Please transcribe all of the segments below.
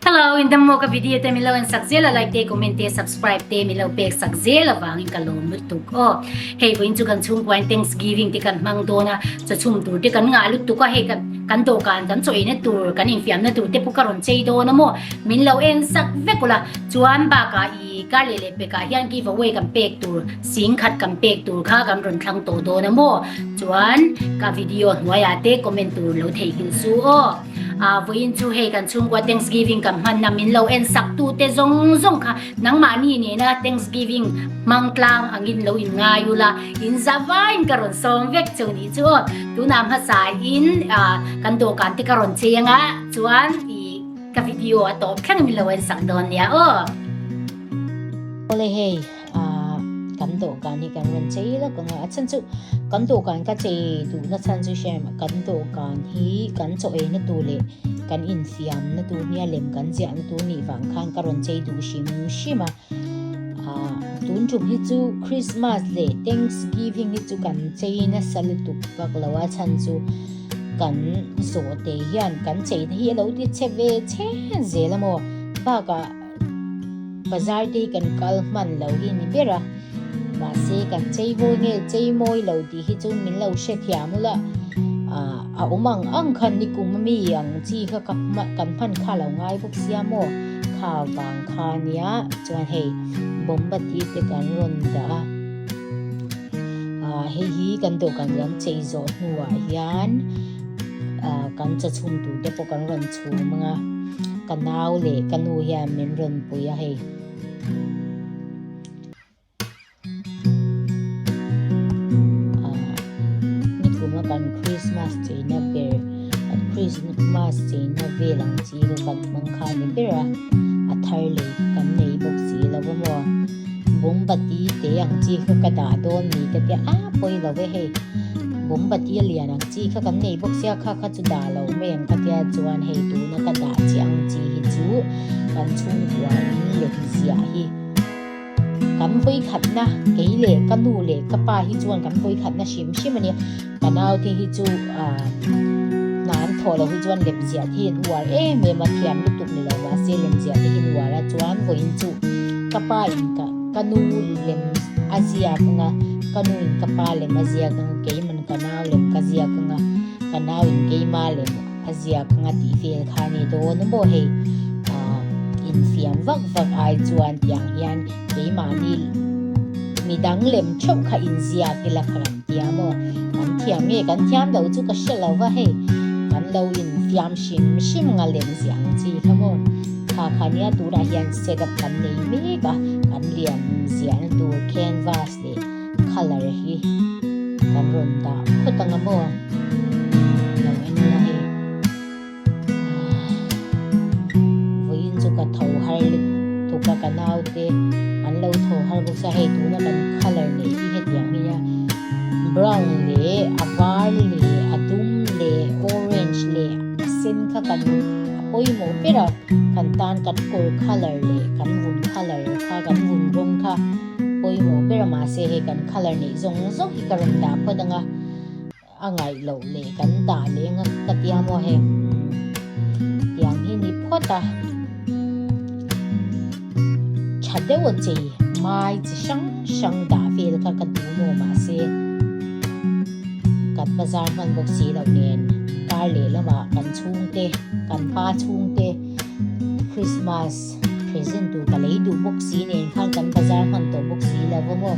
Hello, in dam maw ka video te min lo en sak zel a, like te, comment te, subscribe te min lo pek sak zel avangin ka lawm lutuk aw. Hei vawiin chu kan chhungkuain Thanksgiving te kan hmang dawn a, chawchhum tur te kan ngah lutuk a, hei kan kan dawhkan kan chaw eina tur kan infiamna tur te pawh ka rawn chei dawn a maw, min lo en sak vek ula. Chuan bakah i kar leh leh pekah hian give away kan pek tur, singkhat kan pek tur kha kan rawn thlang tawh dawn a maw. Chuan ka video hnuaiah te comment tur lo theihnghilh su aw. Ah vawiin chu hei kan chhungkua Thanksgiving kan hmanna min lo en sak tu te zawng zawng kha nangmahni nena Thanksgiving hmang tlang angin lo in ngai ula in za vain ka rawn sawm vek chu nih chu aw. Tunah hmasa in ah kan dawhkan te ka rawn cheng a chuan ih ka video a tawp thleng min lo en sak dawn nia aw. Awle hei ah kan dawhkan hi kan rawn chei lawk ang a, a chhan chu kan dawhkan ka chei duhna chhan chu hriat em kan dawhkan hi kan chaw eina tur leh kan infiamna tur nia lem kan ziahna tur nih vang khan ka rawn chei duh hrim hrim a ah tun tum hi chu Christmas leh Thanksgiving hi chu kan chei nasa lutuk vak lo a chhan chu kan zawh te hian kan cheina hi a lo ti chhe ve chhen zel a maw bakah. Bazar te hi kan kal hman lo hi ni ber a, mahse kan chei mawi nge chei mawi lo tih hi chu min lo hrethiam ula, ah a awm ang ang khan ni kum ami ang chi kha ka kan hman kha lo ngai bawk sia maw, kha vang kha nia chuan hei bawmbati te kan rawn dah a, ah hei hi kan dawhkan kan chei zawh hnuah hian ah kan chawchhum tur te pawh kan rawn chhum ang a. Ka nau leh ka nu hian min rawn pui a hei. Ah, nikuma kan Christmas cheina ber, kan Christmas cheina vel ang chi kha kan hmang kha ni ber a, a thar lei kha kan nei bawk si lo va maw. Bawmbati te ang chi kha ka dah dawn ni ka tia, a pawi lo e hei. Bawmbati a lian ang chi kha kan nei bawk sia, kha kha chu dah lo mai ang ka tia chuan hei tuna ka dah chi ang chi hi chu kan chhungkua in lem ziah hi kan vawikhatna kei leh ka nu leh ka pa hi chuan kan vawikhatna hrim hrim a nia ka naute hi chu ah hna an thawh loh hi chuan lem ziah te hi an uar em em a thiam lutuk ni lo mahse lem ziah te hi an uar a chuan vawiin chu ka pa in ka ka nu lem a ziak ang a ka nu in ka pa lem a ziak ang a keiman ka nau lem ka ziak ang a ka nau in keima lem a ziak ang a tih vel kha a ni dawn a maw hei ah infiam vak vak ai chuan tiang hian keimahni midang lem theuh kha inziak ila kha kan tia maw kan thiam nge kan thiam lo chu ka hre lo va hei kan lo infiam hrim hrim nga lem ziah ang chi kha maw kha kha nia tunah hian set up kan nei mek a kan liam ziahna tur canvas leh colour hi kan rawn dah phawt ang a maw lo en ila hei vawiin chu ka tho har lutuk a ka naute an lo tho har bawk sia hei tuna kan colour neih hi hetiang hi nia brown leh a var leh a dum leh orange leh a sen kha kan a pawimawh ber a kan tan kan kawr colour leh kan vun colour kha kan vun rawng kha pawimawh ber a mahse hei kan colour neih zawng zawng hi ka rawn dah phawt ang a a ngaih loh leh kan dah leh eng a ka tia maw hei tiang hi ni phawt a tha deuh a chei mai chi hrang hrang dah vel kha ka duh maw mahse kan bazar hman bawk si loh nen kar leh lamah kan chhungte kan pa chhungte Christmas present tur ka lei duh bawk si nen khan kan bazar hman tawh bawk si lo va maw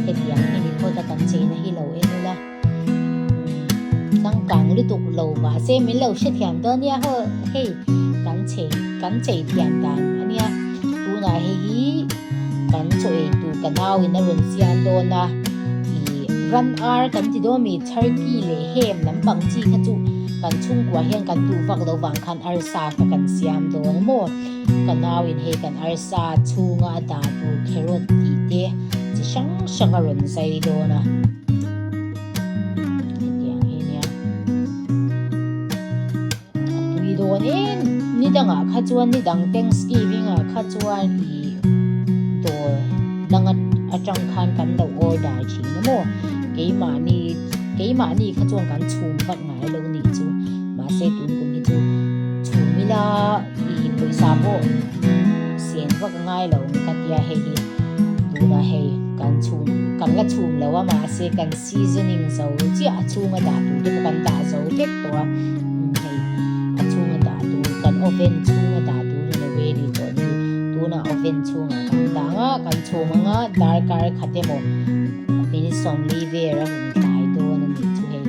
hetiang hi ni phawt a kan cheina hi lo en ula changkang lutuk lo mahse min lo hrethiam dawn nia haw hei kan chei kan chei thiam dan ania tunah hei hi kan chaw ei tur ka nau in a rawn siam dawn a ih ran ar kan ti dawn mi turkey leh hem lampang chi kha chu kan chhungkua hian kan duh vak lo vang khan arsa kha kan siam dawn a maw ka nau in hei kan arsa chhunga a dah tur carrot tih te chi hrang hrang a rawn zai dawn a hetiang hi nia a tui dawn em ni dangah kha chuan ni dang thanksgiving ah kha chuan ih dawr dang atang khan kan lo order thin a maw keimahni keimahni kha chuan kan chhum vak ngai lo nih chu mahse tun kum hi chu chhum ila ih pawisa. Pawisa pawh sen vak a ngai lo ang ka tia hei hi tunah hei kan chhum kan la chhum lo a mahse kan seasoning zo chiah a chhunga dah tur te pawh kan dah zo vek tawh a hei a chhunga dah tur kan oven chhunga dah tur in a ready tawh a ni tunah oven chhungah kan dah ang a kan chhum ang a darkar khat emaw minute sawmli vel a hun tlai dawn a nih chu hei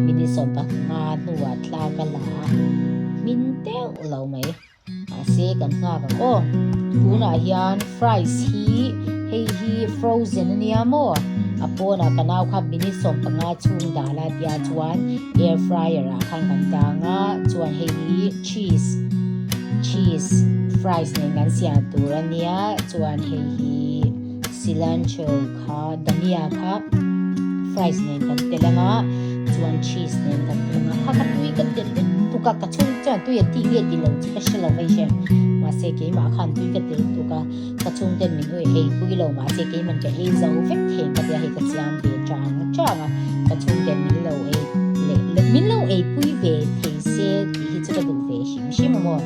minute sawmpanga hnuah tlak a la a hmin deuh lo mai mahse kan nghak ang aw tunah hian fries hi hei hi frozen a nia maw a pawnah ka nau kha minute 15 chhung dah la tia chuan air fryer ah khan kan dang a chuan hei hi cheese cheese fries nen kan siam tur a nia chuan hei hi cilantro kha dhania kha fries nen kan tel anga chuan cheese nen kan tel anga kha kha tui ka tel lutuk a ka chhung chuan tui a tih nge tih lo chu ka hre lo vai hre mahse keimah khan tui ka tel lutuk a ka chhung ten min ui ei pui lo mahse keiman ka ei zo vek thei ka tia hei ka siam ve chang chang a ka chhung ten min lo ei leh min lo ei pui ve thei se tih hi chu ka duh ve hrim hrim a maw.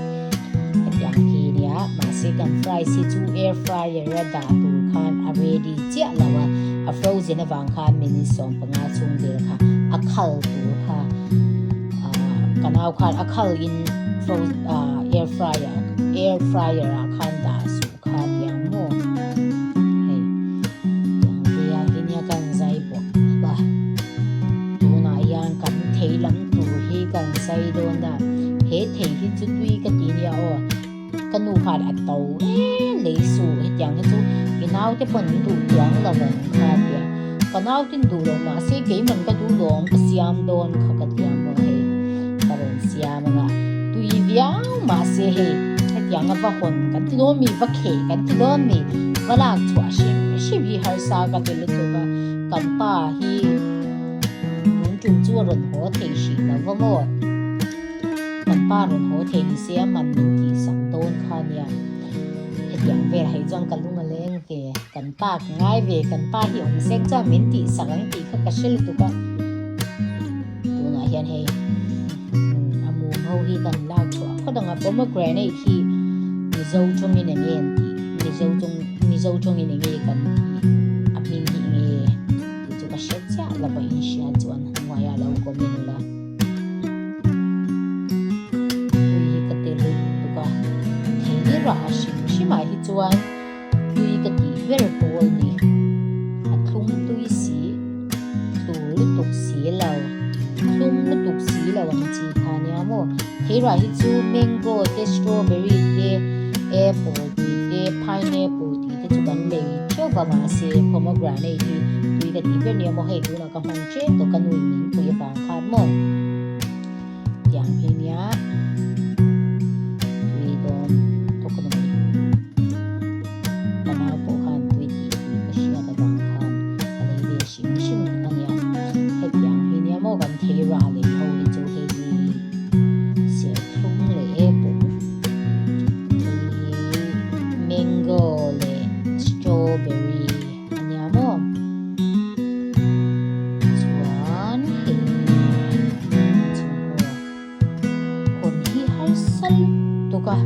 Hetiang khi nia, mahse kan fries hi chu air fryer a dah tur khan a ready chiah lo a, a frozen avang khan minute 15 chhung vel kha a khal tur kha ah ka nau khan a khal in ah air fryer air fryer ah khan dah suh kha tiang maw hei tiang veia hi nia kan zai bawk a tunah hian kan thei lam tur hi kan zai dawn a he thei hi chu tui ka ti nia aw ka nu khan a to e lei suh hetiang hi chu i naute pawn an duh chuang lo ang kha tia ka nautin duh lo mahse keiman ka duh lawm ka siam dawn kha ka tia maw hei ka rawn siam anga tui viau mahse hei hetianga va hawn kan ti dawn mi va kheh kan ti dawn mi va lak chhuah hrim hrim hi harsa ka ti lutuk a kan pa hi tun tum chu a rawn haw thei hrih lo va maw kan pa rawn haw thei ni se a man min tih sak dawn kha nia hetiang vel hei chuan ka lung a leng ve kan pa ka ngai ve kan pa hi awm sek chuan min tih sak ang tih kha ka hre lutuk a tunah hian hei a mum ho hi kan lak chhuah phawt ang a pomegranate hi mizo tawngin eng nge an tih mizo tawng mizo tawngin eng nge kan tih a hming hi eng nge tih chu ka hre chiah lo a inhria chuan hnuaiah lo comment ula tui hi ka tel lutuk a thei rah hrim hrimah hi chuan Tui ka tih ber pawl ni. A thlum tui si, tlur lutuk si lo, thlum lutuk si lo ang chi kha nia maw. Theirah hi chu mango te, strawberry te, apple tih te, pineapple tih te chu kan lei theuh va mahse pomegranate hi tui ka tih ber nia maw hei tunah ka hman ṭep tawh ka nuin min pui avang khan maw. Tiang hi nia tui dawn thawk a ni mai. Ka nau pawh khan tui tih tih ka hriat avang khan ka lei ve hrim hrim a nia. Hetiang hi nia maw kan thei rah lei ho hi chu hei hi serthlum leh apple hei hi mango leh strawberry a nia maw chuan hei chhung aw hawn hi harsa lutuk a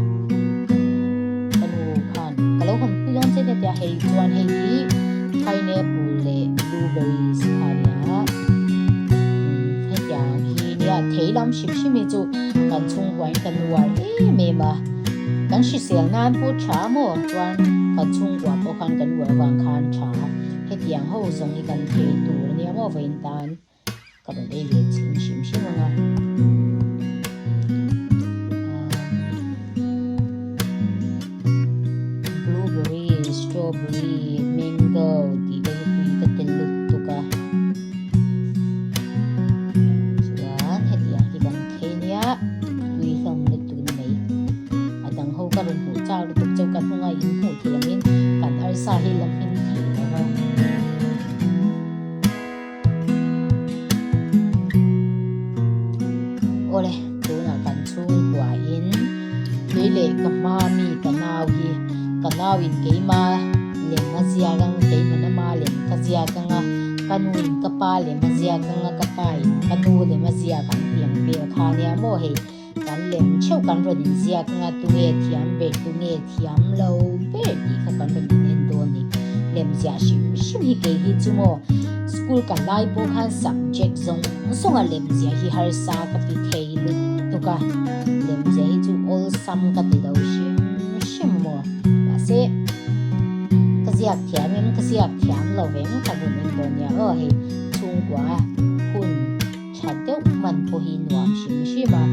ka nu khan ka lo hawn pui dawn che nia tia hei chuan hei hi pineapple leh blueberries kha a nia hetiang hi nia thei lam hrim hrim hi chu kan chhungkuain kan uar em em a. Kan hrisel nan pawh tha maw? Chuan kan chhungkua pawh khan kan uar avang khan tha. Hetiang ho zawng hi kan thei tur a nia maw vawiin tan ka rawn ei ve chhin hrim hrim ang a. Blueberry, strawberry, mango tih te hi tui ka tel lutuk a. Chuan hetiang hi kan thei nia tui hlawm lutuk ni mai. A dang ho ka rawn hmuh chak lutuk chauh ka hnunga in hmuh thei angin kan arsa hi la hmin thei lo va. Awle tunah kan chhungkua in kei leh ka hma mi ka nau hi ka nau in keima lem a ziak ang keimahna ma lem ka ziak ang a ka nu in ka pa lem a ziak ang a ka pa in ka nu lem a ziak ang tih ang vel kha nia maw hei. Kan lem theuh kan rawn inziak anga tunge thiam ber tunge thiam lo ber tih kha kan rawn inen dawn a ni. Lem ziah hrim hrim hi kei hi chu maw school ka lai pawh khan subject zawng zawng a lem ziah hi harsa ka ti thei lutuk a, lem ziah hi chu awlsam ka ti lo hrim hrim maw. Mahse ka ziak thiam em ka ziak thiam lo vem kan rawn en dawn nia aw hei chhungkua hun tha deuh hman pawh hi nuam hrim hrim a,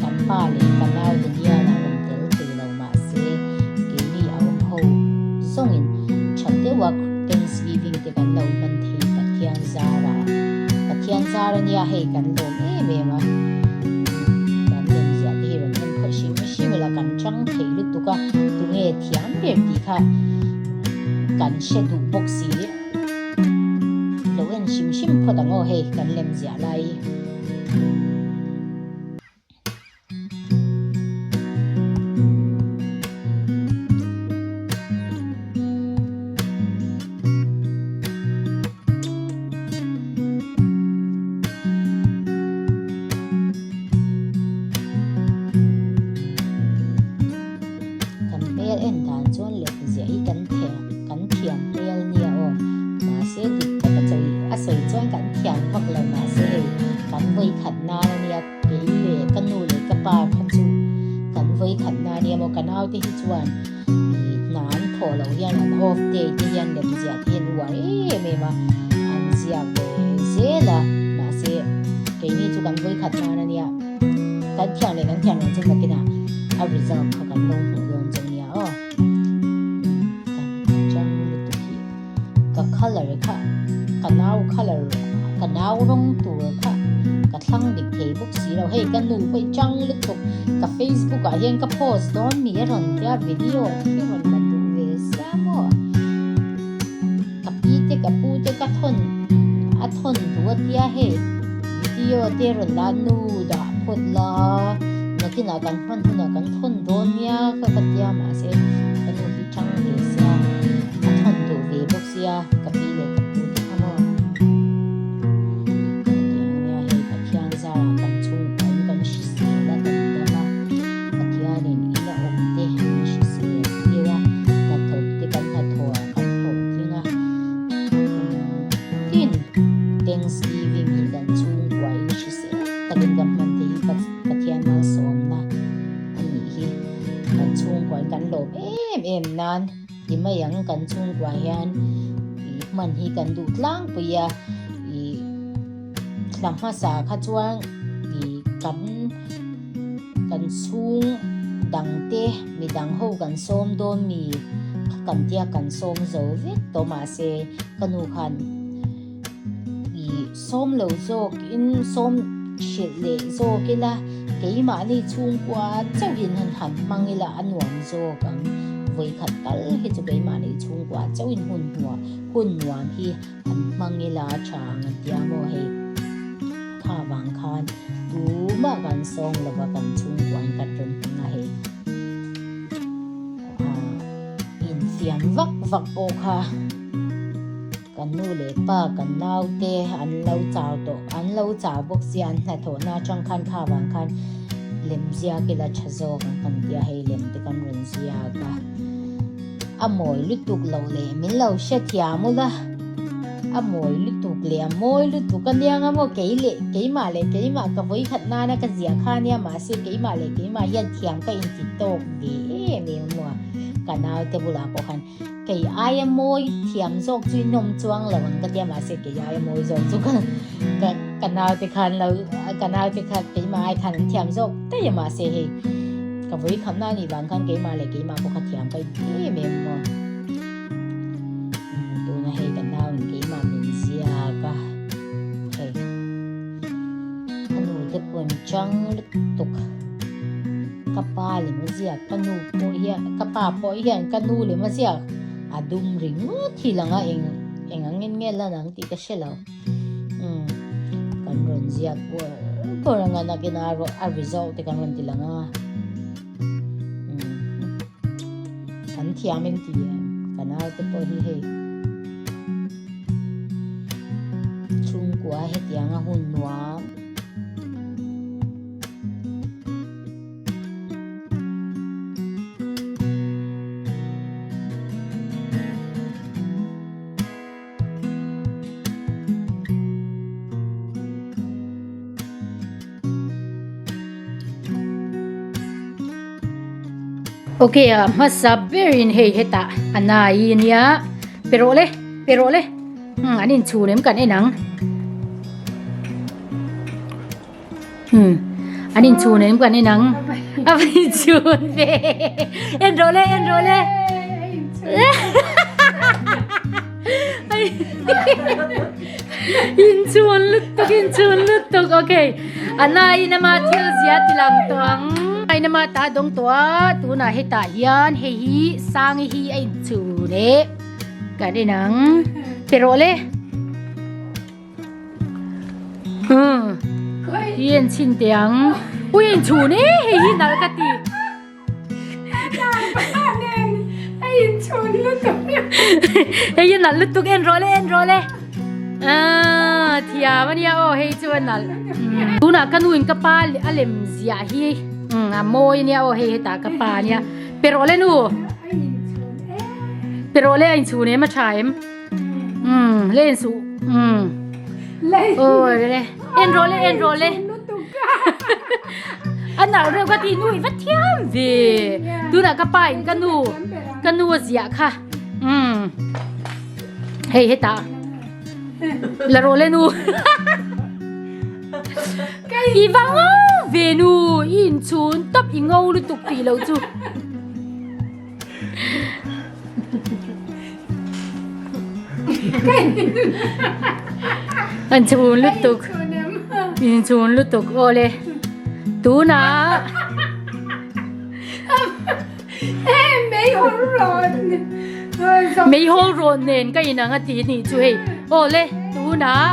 kan pa leh ka nau Daniel a awm tel thei lo mahse keini a awm ho zawngin tha deuha Thanksgiving te kan lo hman thei Pathian zara Pathian zar ania hei kan lawm em em a, kan lemziah te hi rawn en phawt hrim hrim ila kan chang thei lutuk a, tunge thiam ber tih kha kan hre duh bawk si. Lo en hrim hrim phawt ang aw hei kan lem ziah lai. Kan hmel en dan chuan lem ziah hi kan theh kan thiam hmel nia aw. Mahse dik tak a chawi a sawi chuan kan thiam vak lo mahse hei kan vawi khat nan a nia kei leh ka nu leh ka pa kha chu kan vawi khat nan nia maw ka naute hi chuan ih hna an thawh loh hian an off day te hian lem ziah te hian uar em em a an ziak ve zel a mahse keini chu kan vawi khat nan a nia kan thiam leh kan thiam loh chu nakinah a result kha kan lo hmuh dawn chu nia aw. Kan chang lutuk hi ka colour kha ka nau colour ka nau rawng tur kha ka thlang dik thei bawk si lo hei ka nu pawh i chang lutuk ka facebook ah hian ka post dawn mi a rawn tia video khi rawn la duh ve sia maw ka pi te ka pu te ka thawn a thawn duh a tia hei video te rawn la nu dah phawt la nakinah kan hman hunah kan thawn dawn nia ka ka tia mahse ka nu hi chang ve sia a thawn duh ve bawk sia ka pi leh ka pu te kha maw ka ti ang nia hei Pathian zarah kan chhungkua in kan hrisel a kan dam a Pathianin in a awm te min hrisel tir a hnathawk te kan hnathawh ah kan hlawhtling a kum tin Thanksgiving hi kan chhungkua in hrisel takin kan hman thei hi Pathian malsawmna a nih hi. Kan chhungkua in kan lawm em em nan ti mai ang kan chhungkua hian ih hman hi kan duh tlangpui a ih thla hmasa kha chuan ih kan kan chhung dang te mi dang ho kan sawm dawn mi kha kan tia kan sawm zo vek tawh mahse ka nu khan Ih sawm lo zawk in sawm hrilh leh zawk ila keimahni chhungkua chauhin han han hmang ila a nuam zawk ang. Vawikhat tal hi chu keimahni chhungkua chauhin hun hnuah hun nuam hi han hmang ila a tha ang a tia maw hei. Kha vang khan tumah kan sawng lova kan chhungkuain kan rawn hmang a hei. Infiam vak vak pawh kha. Kan nu leh pa, kan naute an lo chau tawh, an lo chau bawk sia, an hnathawhna atang khan kha vang khan lem ziak ila tha zawk ang kan tia hei lem te kan rawn ziak a. A mawi lutuk loh leh min lo hrethiam ula, a mawi lutuk leh a mawi lutuk a nia nga maw kei leh keimah leh keimah ka vawi khat nana ka ziah kha nia mahse keimah leh keimah hian thiam ka inti tawk ve em em a maw ka naute bulah pawh khan Kei aia mawi thiam zawk chu in awm chuang lo ang ka tia mahse kei aia mawi zawk chu ka ka ka naute khan lo ka naute kha keimah ai khan an thiam zawk daih a mahse hei ka vawi khamna anih vang khan keimah leh keimah pawh kha thiam ka inti em em maw tuna hei ka nau in keimah min ziak a hei ka nu te pawh an chang lutuk. Ka pa lem a ziak, ka nu pawh hian, ka pa pawh hian ka nu lem a ziak a dum ringawt hi lang a, eng eng angin nge lan ang tih ka hre lo. Umm kan rawn ziak bawr bawr ang a nakin a a result te kan rawn ti lang a. Umm kan thiam em ti em, ka naute pawh hi hei chhungkua hetianga hun nuam. Ok a hmasa berin hei hetah a nai ania pe rawh le pe rawh le umm an inchhun em kan en ang umm an inchhun em kan en ang a va inchhun ve en rawh le en rawh le Inchhun lutuk inchhun lutuk ok a naiin ama thil zia ti lang tawh ang naiin ama ta dawng tawh a tunah hetah hian hei hi sangi hi a inchhun e kan en ang pe rawh le umm hi en chhin teh ang ui a inchhun e hei hi nalh ka ti. Hei hi nalh lutuk en rawh le en rawh le ah thiam ania aw hei chu a nalh tunah ka nu in ka pa a lem ziah hi a mawi ania aw hei hetah ka pa ania pe rawh le nu pe rawh le a inchhun em a tha em le en suh aw le en rawh le en rawh le. A nalh reuh ka ti nu i va thiam ve. Tunah ka pa in ka nu ka nu a ziah kha. Umm. Hei hetah. La rawh le nu. I va ngo ve nu i inchhun tawp i ngo lutuk tih loh chu. An chhun lutuk in chhun lutuk awle tunah meihawl rawn nen ka inang a ti nih chu hei awle tunah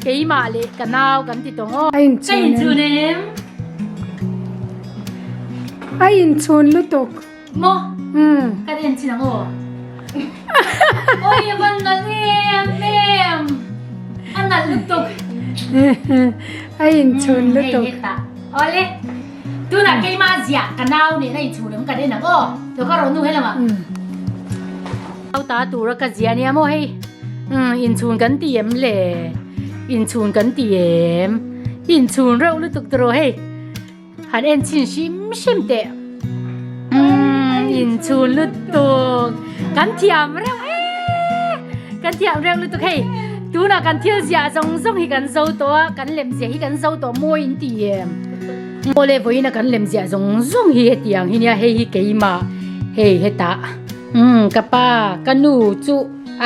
keimah leh ka nau kan ti tawng aw ka inchhun em a inchhun lutuk. Maw? Umm. Kan en chin ang aw. Oi a van nalh em em. A nalh lutuk. A inchhun lutuk. Hei hetah. Awle. Tunah keimah ziah ka nau nen a inchhun em kan en ang aw. Lo ka rawn nu helamah. Nau ta tura ka ziah nia maw hei. Umm inchhun kan ti em le. Inchhun kan ti em. Inchhun reuh lutuk tawh hei. Han en chhin hrim hrim teh. Umm inchhun lutuk. Kan thiam reuh e. Kan thiam reuh lutuk hei. Tunah kan thil ziah zawng zawng hi kan zo tawh a, kan lem ziah hi kan zo tawh mawi in ti em. Awle vawiin a kan lem ziah zawng zawng hi hetiang hi nia hei hi keimah hei hetah umm ka pa ka nu chu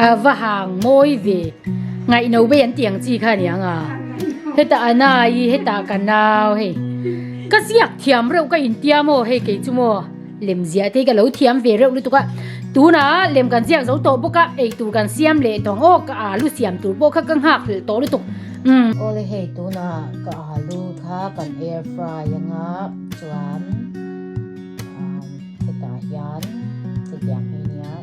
a va hang mawi ve ngaihno vei an tih ang chi kha aniang a hetah a nai hetah ka nau hei ka ziak thiam reuh ka intia maw hei kei chu maw lem ziah te hi ka lo thiam ve reuh lutuk a tunah lem kan ziak zo tawh bawk a eitur kan siam leh tawh ang aw ka alu siam tur pawh kha ka nghak hlelh tawh lutuk umm. Awle hei tunah ka alu kha kan air fry anga chuan hetah hian chutiang hi nia.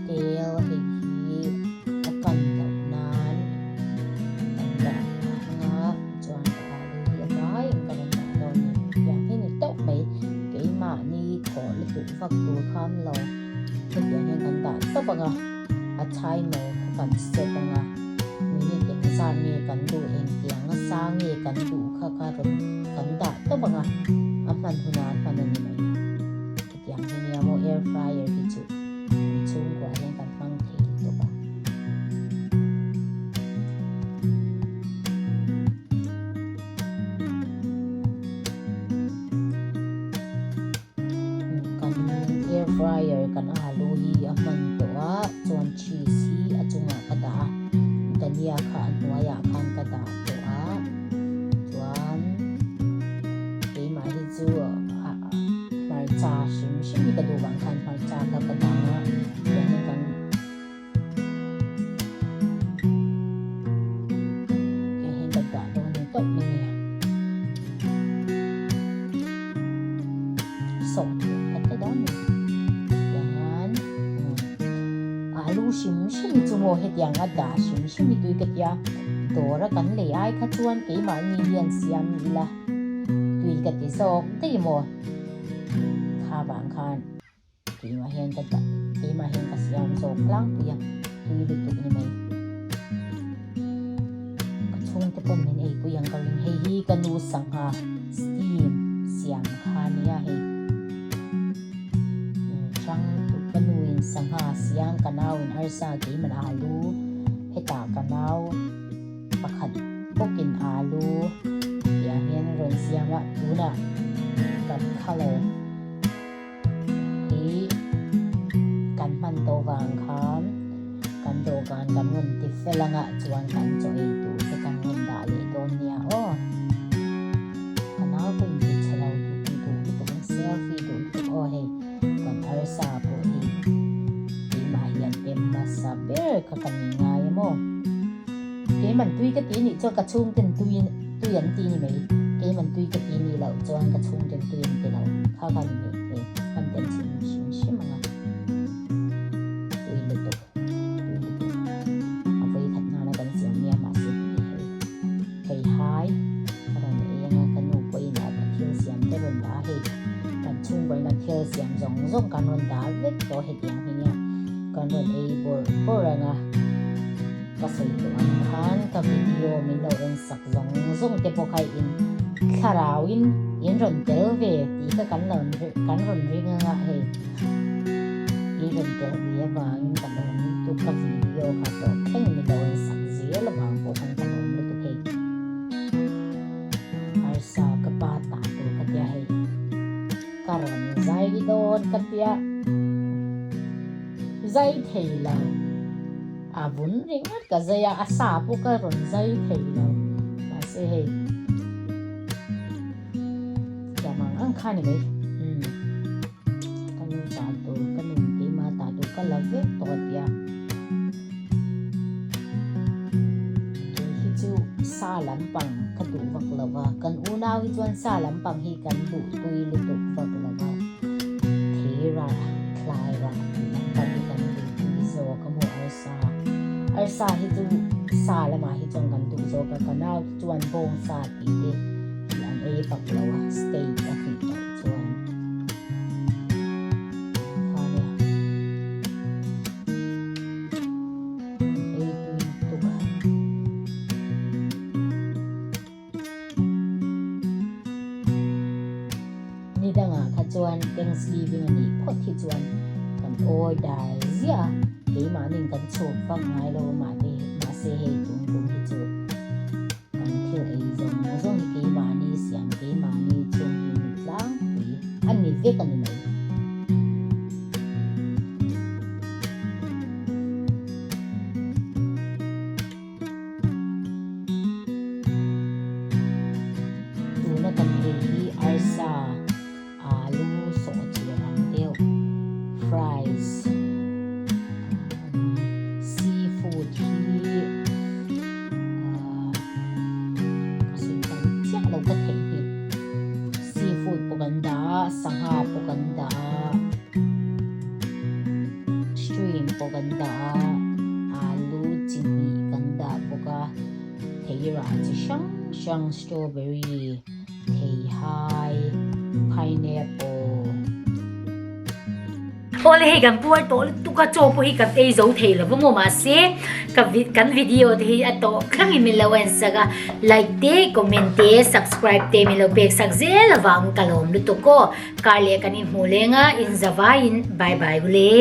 Tel hei hi a kan loh nan kan dah ang a chuan ka alu hi a vai ang ka rawn dah dawn a ni tiang hi ni tawp mai keimahni thawh lutuk vak tur kha an lo hetiang hian kan dah tawp ang a a timer kha kan set ang a minute engzat nge kan duh engtiang a sang nge kan duh kha ka rawn kan dah tawp ang a a hman hunah a hman a ni mai. Tiang hi nia maw air fryer hi chu kan chhungkua hian kan hmang thei lutuk a. Kan air fryer kan alu hi a hman tawh a chuan cheese hi a chungah ka dah a dhania kha a hnuaiah khan ka dah tawh a chuan keimah hi chu Hmarcha hrim hrim hi ka duh vang khan hmarcha kha ka dang a tiangin kan tiang hian ka dah dawn ni tawp mai a ni sawh tur ka ti dawn ni tiang hian alu hrim hrim hi chu maw hetiang a dah hrim hrim hi tui ka tia dawr a kan lei ai kha chuan keimahni hian siam ila. Tui ka ti zawk daih maw? Kha vang khan keimah hian ka dah, keimah hian ka siam zawk tlangpui a, tui lutuk ni mai. Ka chhung. chhungte pawn min eipui ang ka ring. Hei hi ka nu sangha steam siam kha nia hei. Hrang ka nu in sangha siam ka nau in arsa keimah alu hetah ka nau pakhat bawkin alu tih ang hian a rawn siam a tunah kan colour hi kan hman tawh vang khan kan dawhkan kan rawn ti fel anga chuan kan chaw ei tur te kan rawn dah leh dawn nia aw. Ka nau pawh in ti chhe lo duh tih duh lutuk in selfie duh lutuk aw hei kan arsa pawh hi keimah hi a tem hmasa ber kha ka ni ngai a maw. Keiman tui ka ti nih chuan ka chhungten tui tui an ti ni mai. Keiman tui ka ti nih loh chuan ka chhungten tui an ti lo. Kha kha ni mai hei kan tel chhin hrim hrim ang a. Tui lutuk, tui lutuk. A vawi khat nana kan siam nia mahse tui hei. Hei hai ka rawn ei anga ka nu pawhin a ka thil siam te rawn dah a hei. Kan chhungkaw in a thil siam zawng zawng kan rawn dah vek tawh hetiang hi nia. Kan rawn ei bawrh bawrh ang a. Ka sawi tawh ang khan ka video min lo en sak zawng zawng te pawh kha in thlarau in in rawn tel ve tih kha kan lo kan rawn ring anga hei in rawn tel ve avangin ka lawm lutuk ka video kha tawp thleng min lo en sak zel avang pawh khan ka lawm lutuk hei arsa ka pa tah tur ka tia hei ka rawn zai dawn ka tia zai thei lo. A vun ringawt ka zai a, a sa pawh ka rawn zai thei lo. Mahse hei thiam ang ang kha ni mai. Umm ka nu ta tur, ka nu keimah ta tur ka la vek tawh a tia. Kei hi chu sa lampang ka duh vak lo va, kan unau hi chuan sa lampang hi kan duh tui lutuk vak lo va. Theirah, thlairah tih lampang hi kan duh tui zawk a maw arsa. Arsa hi chu sa lamah hi chuan kan duh zawk a, ka nau te chuan bawngsa tih te hi an ei vak lo a, steak a tih loh chuan. Kha nia. An ei tui lutuk a. Ni dangah kha chuan Thanksgiving a nih phawt hi chuan kan order ziah a, keimahnin kan chhuk vak ngai lo a mahte mahse hei tum tum hi chu kan thil ei zawng zawng hi keimahni siam keimahni chhung hi ni tlangpui a ni vek a ni mai. Tuna kan ei hi arsa, alu sawh chi rang deuh, fries, seafood hi ka sawi tam chiah lo ka theihnghilh. Seafood pawh kan dah a, sangha pawh kan dah a. Shrimp pawh kan dah a, alu chi hnih kan dah bawk a, theirah chi hrang hrang strawberry, theihai, pineapple. Awle hei kan puar tawh lutuk a, chaw pawh hi kan ei zo thei lo va maw mahse ka kan video te hi a tawh thlangin min lo en sak a, like te, comment te, subscribe te min lo pek sak zel avang ka lawm lutuk aw. Kar leh kan inhmuh leng a, in zavaiin bye bye ule.